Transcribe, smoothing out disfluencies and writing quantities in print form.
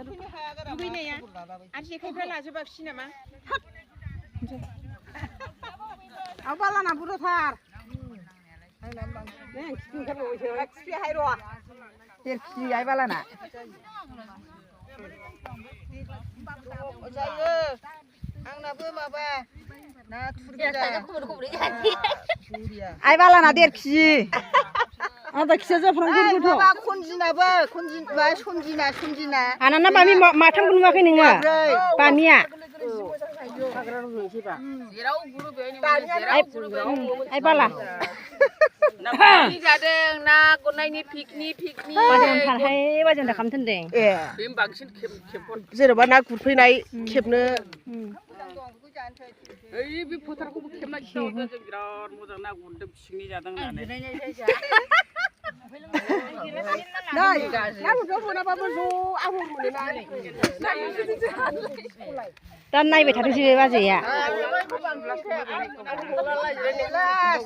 누구이네야? 아저씨 칼칼라 저 박시나마? 아발라나 부르타. 네, 지금 가면 오셔. 엑스피 하이로 와. 엑스피 아이발라나. 어자요. angnaबो माबा ना थुरगिदा 아이발라나 엑스피. 아다 기셔져 프랑 군구토. माबा खनजिनाबो खनजिना 손지나 아나나 밤이 마탐 군마케 능아. 밤이야. 아이발라. 나 자등 나 꽃나이니 피크닉 바전 팔하이 바전 다 감텐데. 예 뱀 방신 캡캡 जेनेबा ना गुरफैनाय खेबनो 에이 비 포타고 캡나 기다려 좀 비란 모자 나 군데 싱니 자등 나네 나이 나도 저번에 봐봐 저 아무 문에 나네 딴 나이베 다르시 바지야. 라